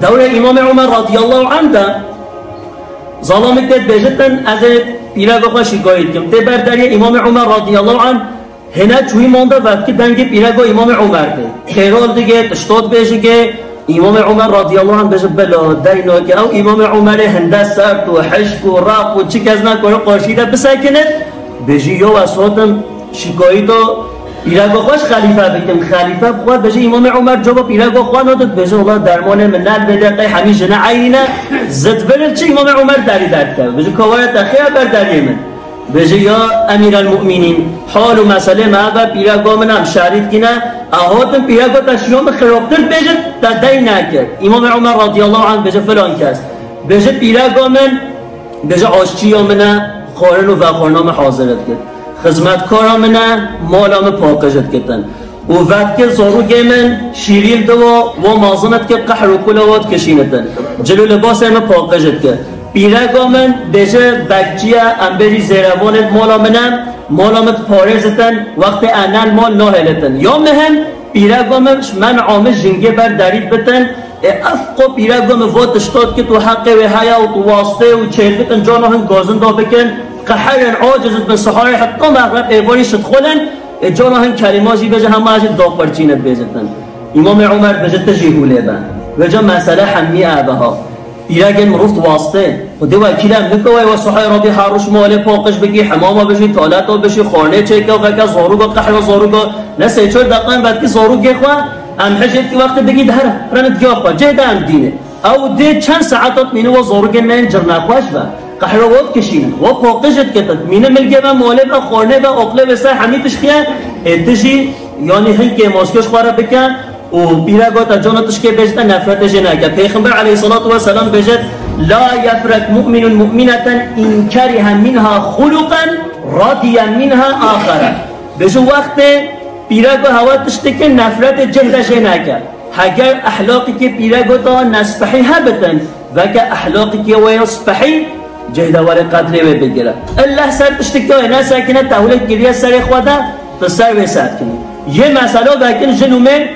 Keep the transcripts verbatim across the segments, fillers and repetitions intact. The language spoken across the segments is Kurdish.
Dewrê Îmamê Omer radiyallahu anh de zalamik tê dibêjitin, ez ê pîreka xwe şikayet kim. Tê ber deriyê Îmamê Omer radiyallahu anh, hêne çûyî manda vetkî dengê pîreka Îmamê Omer tê. Xêral dike, tiştot bêjike, Îmamê Omer radiyallahu anh bêje, bila, deyna ke ew Îmamê Omerê hinde sert û hişk û req û çi kes nakare qarşî de bisekine. Bêjî, yo, ez hatim şikayeta pîreka xwe ji xelîfe bikim. Xelîfe bi xwe bêje, Îmamê Omer caba pîreka xwe nade, dibêje, wela dermanê min ne, vê deqê hemî jine eyrî ne, zid vir çi Îmamê Omer derî derdikeve. Bêje, ka were te xêya ber deriyê min. Bêje, ya Emîrel Mu'mînîn, hal û meselê me ev e, pîreka min em şerî dikîne, ez hatim pîreka te şiyo min xirabtir dibêjin, te dey nekir. Îmamê Omer radiyallahu anh bêje, filan kes. Bêje, pîreka min, bêje, aşçiya min e, xwarin û vexwarina min hazir dikir. Xizmetkara min e, mala min paqij dikitin. Û vetkir zarokê min şîrîn diwa, wa mezin dikir, qehr û kula wa dikişînitin. Cil û libasê min paqij dikir. Pîreka min bêje, bekçiye, em bêjî zêrevanê mala min e, mala min diparêzitin, wextê ez ne li mal nahêlitin. Ya muhim, pîreka min ji men'a min jingê ber derî bitin, ê ev qo pîreka min va tişta dikit û heqê wê heye û tu wastê û çêdibitin, cana hin gazinda bikin, qeherên aciz dibin, siharê heta mexreb êvarî şidxulin, ê cana hin kelîma jî bêje, hema jî dapirçîne dibêjitin. Îmamê Omer bêje, tu jî hûlê be. Vêca mesele hemî ev e ha. Pîrekên mirov diwastê. Xwedê wekîl em nike, wê we sihayê rabî her roj malê paqij bikî, hemama bijî, taleta bijî, xwarnê çêke, veke zaroka, qehra zaroka. Ne sê çar deqan vetkî zarokê xwe, em hijê dikî wextê bikî di here, rene diya xwe, cê de em dîne. Ew dê çend saeta dimîne wa zarokên me yên cirnexweş be. Qehra wa dikişînin, wa paqij dikitin. Mîne milgê ve, malê ve, xwarnê ve, aqlê ve ser hemî tiştî ye. Ê tu jî, yanî hin kêmaskê ji xwe re bike û pîreka te cana tişkê bêjite nefretê jê neke. Pêxember aleyhissalatu vesselam bêje, "La yefrek mu'minun mu'mineten in kerihe minha xuluqen radiye minha axere." Bêje wextê pîreka hewa tiştike nefretê cih de jê neke. Heger ehlaqekê pîreka te nespehî hebitin, veke ehlaqekê wê ya spehî cih de were qedrê wê bigire. Ille ser tiştike wê nesekine, tehûlek giriye serê xwe de, tu ser wê set kinî. Yê mesela vekin jin û mêr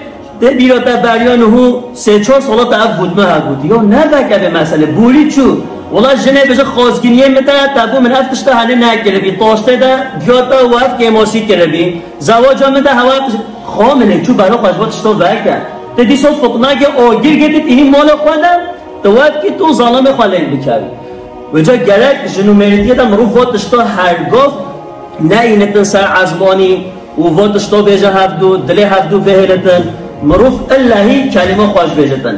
tê bîra te beriya niho sê çar sala te ev gotinê hevgotî. Ya ne veke vê meselê. Borî çû. Wela jinê bêje xwazginiyê min te, te bû min ev tişta hene nekiribî. Taştê de diya te û ev kêmasî kiribî. Zewaca min de hewa xwe min ê çû bera xwe ji va tişta veke. Te dîsa fitneke agir girtî tînî mala xwe de, te wekî tu zalimê xwe lêk bikevî. Vêca gerek jin û mêrîtiyê de mirov va tişta hergav neyînitin ser ezmanî û va tişta bêje hevdû, dilê hevdû bihêlitin. Mirov illehî kelîma xweş bêjitin.